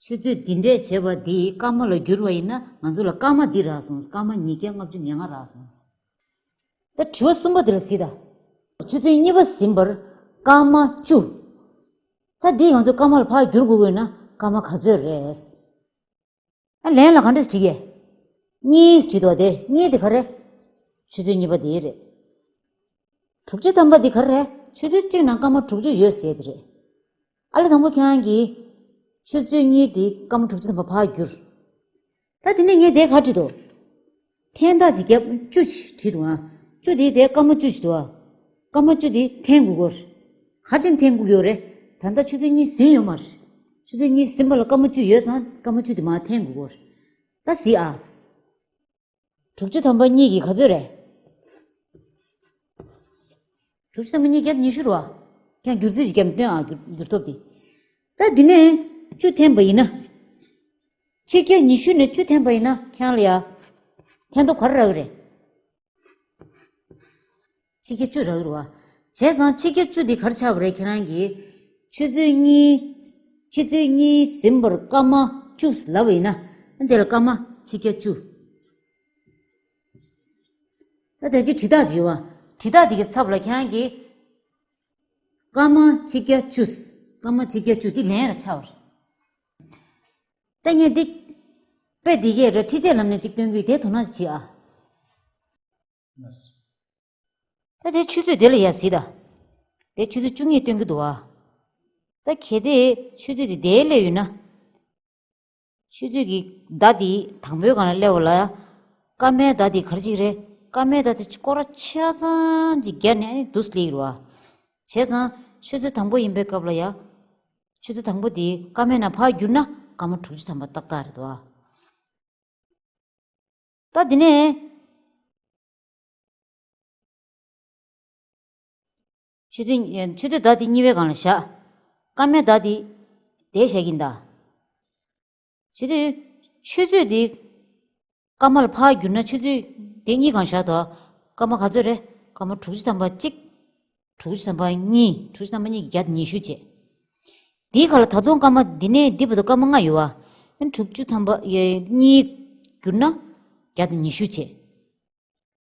ཆུ་ཚོད་འདི་འདྲས་བྱས་པ་འདི་སྐར་མ་ལ་བསྒྱུར་བ་ཡིན་ན་ང་ཚོ་ལ་སྐར་མ་འདི་རག་སོང་། སྐར་མ་ཉིས་བརྒྱ་ལྔ་བཅུ་ང་ལྔ་རག་སོང་། ད་དྲི་བ་གསུམ་པ་འདི་ལ་གཟིགས་དང་། ཆུ་ཚོད་གཉིས་པ་ཟིན་པར་སྐར་མ་བཅུ། ད་འདི་ང་ཚོ་སྐར་མ་ལ་ཕར་བསྒྱུར་དགོས་དགོས་ན་སྐར་མ་ག་ཚོད་རེད། ཨ། ལན་ལ་ག་འདྲས་བྲིས་ཀྱི། གཉིས་བྲིས་འདུག་བ། དེ་གཉིས་དེ་ག་རེ། ཆུ་ཚོད་གཉིས་པ་དེ་རེད། དྲུག་ཅུ་ཐམ་པ་འདི་ག་རེ་རེད། ཆུ་ཚོད་གཅིག་ནང་སྐར་མ་དྲུག་ཅུ་ཡོད་ཟེར་དེ་རེད། ཨ་ལས་དང་པོ་ཁྱེད་རང་གིས་ཆུ་ཚོད་གཉིས་དེ་སྐར་མ་དྲུག་ཅུ་ཐམ་པ་ཕར་བསྒྱུར། ད་དེ་ནས་ངས་དེ་ག་བྲིས་འདུག་འཐེན་རྟགས་ཅིག་བརྒྱབ། བཅུ་ཅིག་བྲིས་འདུག་ཨ། བཅུ་དེ་དེ་སྐར་མ་བཅུ་ཅིག་འདུག་ཨ། སྐར་མ་བཅུ་དེ་འཐེན་དགོས་ཀྱི་རེད། ག་རེ་བྱས་ནས་འཐེན་དགོས་ཀྱི་ཡོད་རེད། ད་ལྟ་ཆུ་ཚོད་གཉིས་ཟིན་ཡོད་མ་རེད། ཆུ་ཚོད་གཉིས་ཟིན་པ་ལ་སྐར་མ་བཅུ་ཡོད་ཙང་སྐར་མ་བཅུ་དེ་མར་འཐེན་དགོས་ཀྱི་རེད། ད་གཟིགས་ཨ། དྲུག་ཅུ་ཐམ་པ་གཉིས་ཀྱི་ག་ཚོད་རེད། དྲུག་ཅུ་ཐམ་པ་གཉིས་བརྒྱ་ཉི་ཤུ་རེད་བ། ཁྱེད་རང་བསྒྱུར་རྩིས་ཅིག་བརྒྱབ་ནས་སྟོན་ཨ། བསྒྱུར་བསྒྱུར་ཐོབ་དེ། ད་འདི་ནས་བཅུ་འཐེན་པ་ཡིན་ན། ཆིག་བརྒྱ་ཉི་ཤུ་ནས་བཅུ་འཐེན་པ་ཡིན་ན་ཁྱེད་རང་ལ་ཡ། འཐེན་ཐོབ་ག་རེ་རག་གི་རེད། ཆིག་བརྒྱ་བཅུ་རག་གི་རེད་བ། བྱས་ཙང་ཆིག་བརྒྱ་བཅུ་འདི་ག་རེ་ཆགས་པ་རེད། ཁྱེད་རང་གིས་ཆུ་ཚོད་གཉིས། ཆུ་ཚོད་གཉིས་ཟིན་པར་སྐར་མ་བཅུ་ལབ་པ་ཡིན་ན། འདི་ལ་སྐར་མ་ཆིག་བརྒྱ་བཅུ། ད་དེ་ཅིག་དྲི་རྟགས་ཅིག་ཡོད་བ། དྲི་རྟགས་འདི་གི་ཚབ་ལ་ཁྱེད་རང་གིས་སྐར་མ་ཆིག་བརྒྱ་བཅུ། སྐར་མ་ཆིག་བརྒྱ་བཅུ་འདི་ལན་རེད་ཆགས་པ་རེད། ད་ངས་འདི་དཔེ་འདི་གས་རེད། ཁྲིད་ཆས་ལམ་ནས་ཅིག་སྟོན་གི་ཡོད། དེ་དོ་སྣང་ཅིག་བྱེད་ཨ། ད་དེ་ཆུ་ཚོད་དེ་ལ་ཡ་གཟིགས་དང་། དེ་ཆུ་ཚོད་བཅུ་གཉིས་སྟོན་གྱི་འདུག་བ། ད་གལ་ཏེ་ཆུ་ཚོད་དེ་དེར་སླེབས་ཡོད་ན། ཆུ་ཚོད་ཀྱི་ཟླ་དེ་དང་པོའི་སྒང་ལ་སླེབས་པ་ལ་ཡ། སྐར་མའི་ཟླ་དེ་ག་རེ་ཅིག་རེད། སྐར་མའི་ཟླ་དེ་སྐོར་ར་ཆ་ཚང་ཅིག་བརྒྱབ་ནས་ཨ་ནི་འདུག་སེ་སླེབས་ཀྱི་རེད་བ། བྱས་ཙང་ཆུ་ཚོད་དང་པོ་ཡིན་པའི་སྐབས་ལ་ཡ། ཆུ་ཚོད་དང་པོ་དེ་སྐར་མའི་ནང་ཕར་བསྒྱུར་ན་སྐར་མ་དྲུག་ཅུ་ཐམ་པ་ཏག་ཏག་རེད་དོ། ད་དེ་ནས་ཆུ་ཚོད། ཆུ་ཚོད་ཟླ་དེ་གཉིས་པའི་སྒང་ལ་བཞག་སྐར་མའི་ཟླ་དེ་དེར་བཞག་གི་ཡིན་ད། བྱེད་དུས་ཆུ་ཚོད་དེ་སྐར་མ་ལ་ཕར་བསྒྱུར་ན་ཆུ་ཚོད་དེ་གཉིས་སྒང་བཞག་དོ། སྐར་མ་ག་ཚོད་རེད། སྐར་མ་དྲུག་ཅུ་ཐམ་པ་གཅིག་དྲུག་ཅུ་ཐམ་པ་གཉིས། དྲུག་ཅུ་ཐམ་པ་གཉིས་ཀྱི་བརྒྱ་དང་ཉི་ཤུ་བྱས། དེའི་ཁ་ལ་ད་དུང་སྐར་མ་འདི་ནས་འདི་བར་དུ་སྐར་མ་ལྔ་ཡོད་བ། དྲུག་ཅུ་ཐམ་པ་གཉིས་བསྒྱུར་ན་བརྒྱ་དང་ཉི་ཤུ་བྱས།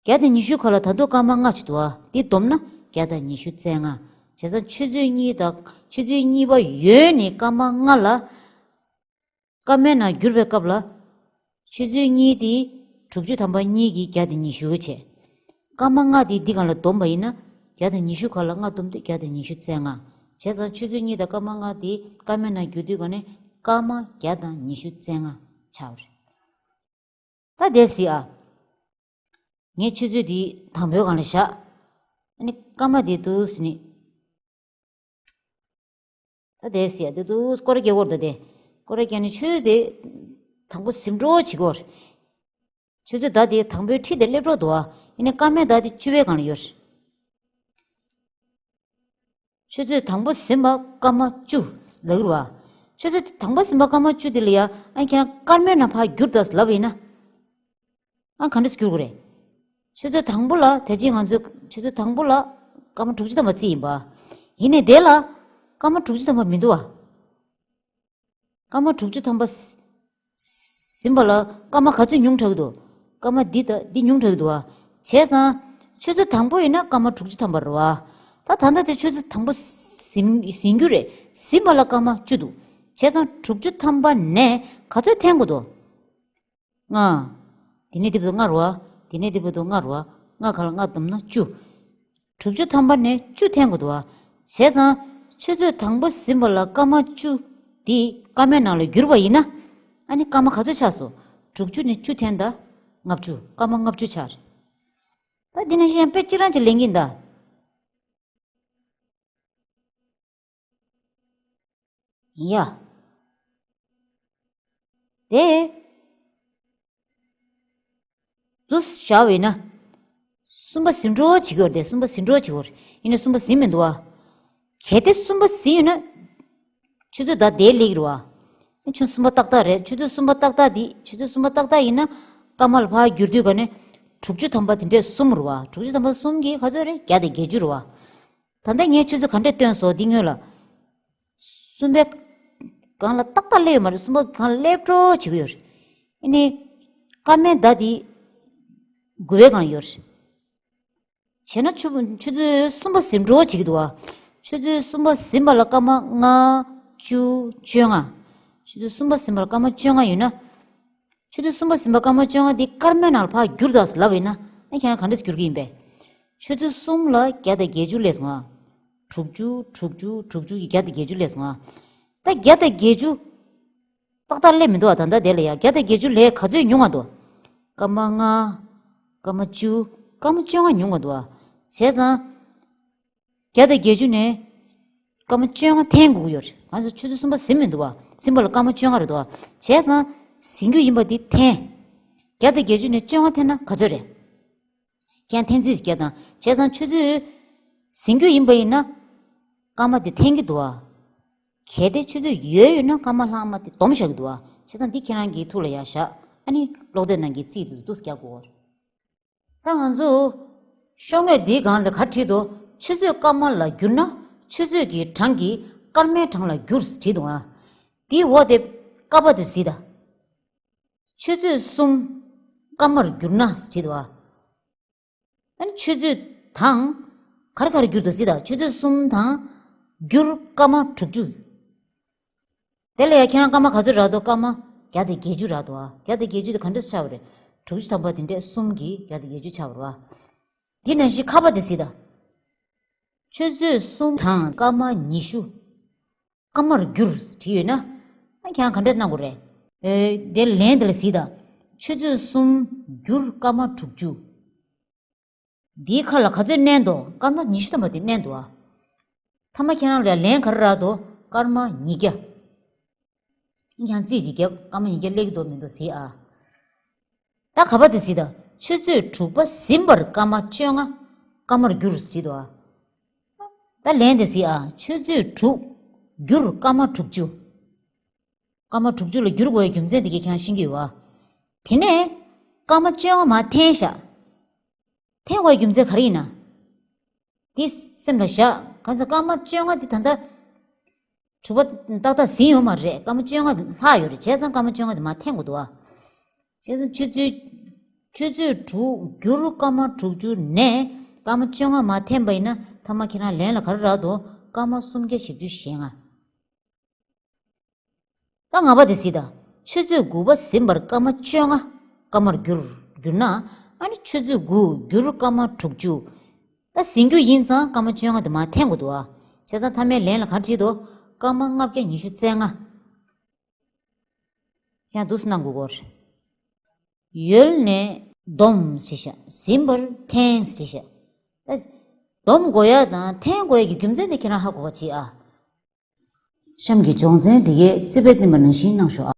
བརྒྱ་དང་ཉི་ཤུ་ཁ་ལ་ད་དུང་སྐར་མ་ལྔ་ཅིག་འདུག་ཨ། འདི་བསྡོམས་ན་བརྒྱ་དང་ཉི་ཤུ་རྩ་ལྔ། བྱས་ཙང་ཆུ་ཚོད་གཉིས་དང་ཆུ་ཚོད་གཉིས་པ་ཡོལ་ནས་སྐར་མ་ལྔ་ལ། སྐར་མའི་ནང་བསྒྱུར་བའི་སྐབས་ལ། ཆུ་ཚོད་གཉིས་དེ་དྲུག་ཅུ་ཐམ་པ་གཉིས་ཀྱིས་བརྒྱ་དང་ཉི་ཤུ་བྱས། སྐར་མ་ལྔ་དེ་འདི་སྒང་ལ་བསྡོམས་པ་ཡིན་ན། བརྒྱ་དང་ཉི་ཤུ་ཁ་ལ་ལྔ་བསྡོམས་དུས་བརྒྱ་དང་ཉི་ཤུ་རྩ་ལྔ། བྱས་ཙང་ཆུ་ཚོད་གཉིས་དང་སྐར་མ་ལྔ་དེ་སྐར་མའི་ནང་བསྒྱུར་དུས་ག་ནས་སྐར་མ་བརྒྱ་དང་ཉི་ཤུ་རྩ་ལྔ་ཆགས་པ་རེད། ད་དེ་གཟིགས་ཨ། ངས་ཆུ་ཚོད་འདི་དང་པོའི་སྒང་ལ་བཞག་ཨ་ནི་སྐར་མ་དེ་འདུག་ཟེར་ནི། ད་དེ་ཟེར་ཡ་དེ་འདུག་སྐོར་ར་རྒྱག་དགོས་རེད་ད་དེ། སྐོར་ར་རྒྱག་ནི་ཆུ་ཚོད་དེ་དང་པོ་ཟིན་འགྲོ་བྱེད་དགོས་རེད། ཆུ་ཚོད་ཟླ་དེ་དང་པོའི་འཁྲིས་དེ་སླེབས་འགྲོ་འདུག་ཨ། ཡིན་ནའི་སྐར་མའི་ཟླ་དེ་བཅུ་པའི་སྒང་ལ་ཡོད་རེད། ཆུ་ཚོད་དང་པོ་ཟིན་པ་སྐར་མ་བཅུ་ལབ་ཀྱི་རེད་བ། ཆུ་ཚོད་དང་པོ་ཟིན་པ་སྐར་མ་བཅུ་དེ་ལ་ཡ་ཨ་ཁྱེད་རང་སྐར་མའི་ནང་ཕར་བསྒྱུར་དང་ལབ་པ་ཡིན་ན། ཨ་ག་འདྲས་བསྒྱུར་དགོས་རེད། ཆུ་ཚོད་དང་པོ་ལ་ད་ཅི་ང་ཚོས་ཆུ་ཚོད་དང་པོ་ལ་སྐར་མ་དྲུག་ཅུ་ཐམ་པ་རྩིས་ཡིན་པ། ཡིན་ནའི་དེ་ལ་སྐར་མ་དྲུག་ཅུ་ཐམ་པ་མི་འདུག་བ། སྐར་མ་དྲུག་ཅུ་ཐམ་པ་ཟིན་པ་ལ་སྐར་མ་ག་ཚོད་ཉུང་དྲགས་འདུག་སྐར་མ་འདི་དང་འདི་ཉུང་དྲགས་འདུག་བ། བྱས་ཙང་ཆུ་ཚོད་དང་པོ་ཡིན་ན་སྐར་མ་དྲུག་ཅུ་ཐམ་པ་རེད་བ། ད་ད་ལྟ་དེ་ཆུ་ཚོད་དང་པོ་ཟིན་ཟིན་རྒྱུ་རེད། ཟིན་པ་ལ་སྐར་མ་བཅུ་འདུག་བྱས་ཙང་དྲུག་ཅུ་ཐམ་པ་ནས་ག་ཚོད་འཐེན་དགོས་འདུག་ལྔ། དེ་ནས་དེ་བར་དུ་ལྔ་རེད་བ། དེ་ནས་དེ་བར་དུ་ལྔ་རེད་བ། ལྔ་ག་ལ་ལྔ་བསྡོམས་ན་བཅུ། དྲུག་ཅུ་ཐམ་པ་ནས་བཅུ་འཐེན་དགོས་འདུག་བ། བྱས་ཙང་ཆུ་ཚོད་དང་པོ་ཟིན་པ་ལ་སྐར་མ་བཅུ་དེ་སྐར་མའི་ནང་ལ་བསྒྱུར་བ་ཡིན་ན། ཨ་ནི་སྐར་མ་ག་ཚོད་ཆགས་སོང་། དྲུག་ཅུ་ནས་བཅུ་འཐེན་ད། ལྔ་བཅུ། སྐར་མ་ལྔ་བཅུ་ཆགས་རེད། ད་འདི་ནང་བཞིན་ཡང་དཔེ་གཅིག་རང་ཅིག་ལེན་གྱིན་གདའ། ཡ། དེ། དུ་བཞག་པས་ན། གསུམ་པ་ཟིན་འགྲོ་བྱེད་ཀྱི་ཡོད་རེད་དེ། གསུམ་པ་ཟིན་འགྲོ་བྱེད་ཀྱི་ཡོད་རེད། ཡིན་ནའི་གསུམ་པ་ཟིན་མི་འདུག་བ། གལ་ཏེ་གསུམ་པ་ཟིན་ཡོད་ན། ཆུ་ཚོད་ཟླ་དེ་སླེབས་ཀྱི་རེད་བ། ཆུ་གསུམ་པ་ཏག་ཏག་རེད། ཆུ་ཚོད་གསུམ་པ་ཏག་ཏག་འདི་ཆུ་ཚོད་གསུམ་པ་ཏག་ཏག་ཡིན་ན། སྐར་མ་ལ་ཕར་བསྒྱུར་དུས་ག་ནས། དྲུག་ཅུ་ཐམ་པ་དེ་འདྲས་གསུམ་རེད་བ། དྲུག་ཅུ་ཐམ་པ་གསུམ་གྱིས་ག་ཚོད་རེད། བརྒྱ་དང་བརྒྱད་ཅུ་རེད་བ། ད་ལྟ་ངས་ཆུ་ཚོད་ག་འདྲས་བཏོན་སོང་འདི་སྔོན་ལ། གསུམ་པའི་སྒང་ལ་ཏག་ཏག་སླེབས་ཡོད་མ་རེད། གསུམ་པ་སྒང་ལ་སླེབས་འགྲོ་བྱེད་ཀྱི་ཡོད་རེད། ཨ་ནི། སྐར་མའི་ཟླ་འདི། དགུ་པའི་སྒང་ཡོད་རེད། བྱས་ན་ཆུ་ཆུ་ཚོད་གསུམ་པ་ཟིན་འགྲོ་བྱེད་ཀྱི་འདུག་བ། ཆུ་ཚོད་གསུམ་པ་ཟིན་པ་ལ་སྐར་མ་ལྔ། བཅུ། བཅོ་ལྔ། ཆུ་ཚོད་གསུམ་པ་ཟིན་པ་ལ་སྐར་མ་བཅོ་ལྔ་ཡོད་ན། ཆུ་ཚོད་གསུམ་པ་ཟིན་པ་སྐར་མ་བཅོ་ལྔ་འདི་སྐར་མའི་ནང་ལ་ཕར་བསྒྱུར་དང་ལབ་ཡིན་ན། ཨ་ཁྱེད་རང་ག་འདྲས་བསྒྱུར་གྱི་ཡིན་པས། ཆུ་ཚོད་གསུམ་ལ་བརྒྱ་དང་བརྒྱད་ཅུ་སླེབས་སོང་ང་། དྲུག་ཅུ། དྲུག་ཅུ། དྲུག་ཅུ་ཡིས་བརྒྱ་དང་བརྒྱད་ཅུ་སླེབས་སོང་ང་། ད་བརྒྱ་དང་བརྒྱད་ཅུ། ཏག་ཏག་སླེབས་མི་འདུག་བ། ད་ལྟ་དེ་ལ་ཡ་བརྒྱ་དང་བརྒྱད་ཅུ་ལས་ག་ཚོད་ཉུང་བ་འདུག་སྐར་མ་ལྔ། སྐར་མ་བཅུ། སྐར་མ་བཅོ་ལྔ་ཉུང་བ་འདུག་བ། བྱས་ཙང་། བརྒྱ་དང་བརྒྱད་ཅུ་ནས། སྐར་མ་བཅོ་ལྔ་འཐེན་དགོས་ཀྱི་ཡོད་རེད། ང་ཚོ་ཆུ་ཚོད་གསུམ་པ་ཟིན་མི་འདུག་བ། ཟིན་པ་ལ་སྐར་མ་བཅོ་ལྔ་རེད་འདུག་བ། བྱས་ཙང་། ཟིན་རྒྱུ་ཡིན་པ་འདི་འཐེན། བརྒྱ་དང་བརྒྱད་ཅུ་ནས་བཅོ་ལྔ་འཐེན་ན་ག་ཚོད་རེད། ཁྱེད་འཐེན་རྩིས་བརྒྱབ་དང་། བྱས་ཙང་ཆུ་ཚོད་ཟིན་རྒྱུ་ཡིན་པ་ཡིན་ན། སྐར་མ་དེ་འཐེན་གྱི་འདུག་བ། གལ་ཏེ་ཆུ་ཚོད་ཡོལ་ཡོད་ན་སྐར་མ་ལྷག་མ་དེ་བསྡོམས་བཞག་གི་འདུག་བ། བྱས་ཙང་འདི་ཁྱེད་རང་གི་ཐུགས་ལ་ཡར་བཞག་ཨ་ནི་ཀློག་དེབ་ནང་གི་རྩིས་དེ་ཚོ་འདུག་སེ་རྒྱག་དགོས། ད་ང་ཚོ་ཤོག་ངོས་འདིའི་སྒང་ལ་ག་བྲིས་འདུག་ཆུ་ཚོད་སྐར་མ་ལ་བསྒྱུར་ན་ཆུ་ཚོད་ཀྱི་གྲངས་ཀྱིས་སྐར་མའི་གྲངས་ལ་བསྒྱུར་བྲིས་འདུག་ཨ། དེའི་འོག་དེ་ཀ་པ་དེ་གཟིགས་དང་། ཆུ་ཚོད་གསུམ་སྐར་མར་བསྒྱུར་ན་བྲིས་འདུག་ཨ། ཨ་ནི་ཆུ་ཚོད་དང་། ག་རེ་ག་རེ་བསྒྱུར་འདུག་གཟིགས་དང་། ཆུ་ཚོད་གསུམ་དང་བསྒྱུར་སྐར་མ་དྲུག་ཅུ། དེ་ལ་ཡང་ཁྱེད་རང་སྐར་མ་ག་ཚོད་རག་འདུག་སྐར་མ་བརྒྱ་དང་བརྒྱད་ཅུ་རག་འདུག་ཨ། བརྒྱ་དང་བརྒྱད་ཅུ་དེ་ག་འདྲས་ཆགས་པ་རེད། དྲུག་ཅུ་ཐམ་པ་དེ་འདྲས་གསུམ་གྱིས་བརྒྱ་དང་བརྒྱད་ཅུ་ཆགས་པ་རེད་བ། དེ་ནང་བཞིན་ཁ་པ་དེ་གཟིགས་དང་། ཆུ་ཚོད་གསུམ་དང་སྐར་མ་ཉི་ཤུ། སྐར་མར་བསྒྱུར་བྲིས་ཡོད་ན། ཨ་ཁྱེད་རང་ག་འདྲས་གནང་དགོས་རེད། ཨེ། དེ་ལན་དེ་ལ་གཟིགས་དང་། ཆུ་ཚོད་གསུམ་བསྒྱུར་སྐར་མ་དྲུག་ཅུ། འདིའི་ཁ་ལ་ག་ཚོད་བསྣན་འདུག་སྐར་མ་ཉི་ཤུ་ཐམ་པ་དེ་བསྣན་འདུག་ཨ། མཐའ་མ་ཁྱེད་རང་ལ་ལན་ག་རེ་རག་འདུག་སྐར་མ་ཉིས་བརྒྱ། ཡང་རྩིས་ཅིག་བརྒྱབ། སྐར་མ་ཉིས་བརྒྱ་སླེབས་ཀྱི་འདུག་མི་འདུག་གཟིགས་ཨ། ད་ག་པ་དེ་གཟིགས་དང་། ཆུ་ཚོད་དྲུག་པ་ཟིན་པར་སྐར་མ་བཅོ་ལྔ་སྐར་མར་བསྒྱུར་བྲིས་འདུག་ཨ། ད་ལན་དེ་གཟིགས་ཨ། ཆུ་ཚོད་དྲུག་བསྒྱུར་སྐར་མ་དྲུག་ཅུ། སྐར་མ་དྲུག་ཅུ་ལ་བསྒྱུར་དགོས་པའི་རྒྱུ་མཚན་དེ་གས་ཁྱེད་རང་ཤེས་ཀྱི་ཡོད་པ། དེ་ནས་སྐར་མ་བཅོ་ལྔ་མར་འཐེན་བཞག་འཐེན་དགོས་པའི་རྒྱུ་མཚན་ག་རེ་ཡིན་ན། དེ་སེམས་ལ་བཞག་གང་ཟེར་སྐར་མ་བཅོ་ལྔ་དེ་ད་ལྟ་དྲུག་པ་ཏག་ཏག་ཟིན་ཡོད་མ་རེད། སྐར་མ་བཅོ་ལྔ་ལྷག་ཡོད་རེད། བྱས་ཙང་སྐར་མ་བཅོ་ལྔ་དེ་མར་འཐེན་དགོས་འདུག་བ། བྱས་ཙང་ཆུ་ཚོད་ ཆུ་ཚོད་དྲུག་བསྒྱུར་སྐར་མ་དྲུག་ཅུ་ནས་སྐར་མ་བཅོ་ལྔ་མར་འཐེན་པ་ཡིན་ན། ཐ་མ་ཁྱེད་རང་ལན་ལ་ག་རེ་རག་འདུག་སྐར་མ་སུམ་བརྒྱ་བཞི་བཅུ་ཞེ་ལྔ། ད་ལྔ་པ་དེ་གཟིགས་དང་། ཆུ་ཚོད་དགུ་པ་ཟིན་པར་སྐར་མ་བཅོ་ལྔ་སྐར་མར་བསྒྱུར་བསྒྱུར་ན། ཨ་ནི་ཆུ་ཚོད་དགུ་བསྒྱུར་སྐར་མ་དྲུག་ཅུ། ད་ཟིན་རྒྱུ་ཡིན་ཙང་སྐར་མ་བཅོ་ལྔ་དེ་མར་འཐེན་དགོས་འདུག་ཨ། བྱས་ཙང་མཐའ་མའི་ལན་ལ་ག་རེ་བྲིས་འདུག་སྐར་མ་ལྔ་བརྒྱ་ཉི་ཤུ་རྩ་ལྔ། ཡང་འདུག་སེ་གནང་དགོས་ཀྱི་རེད། ཡོལ་ནས་བསྡོམས་ཟེར་བཞག་ཟིན་པར་འཐེན་ཟེར་བཞག་ད་བསྡོམས་དགོས་ཡ་དང་འཐེན་དགོས་ཡ་གི་རྒྱུ་མཚན་དེ་ཁྱེད་རང་ཧ་གོ་བ་བྱེད་ཨ། གཤམ་གྱི་སྦྱོང་ཚན་འདི་གའི་རྩིས་དཔེ་བསྟན་པ་ནང་བཞིན་གནང་ཤོག་ཨ།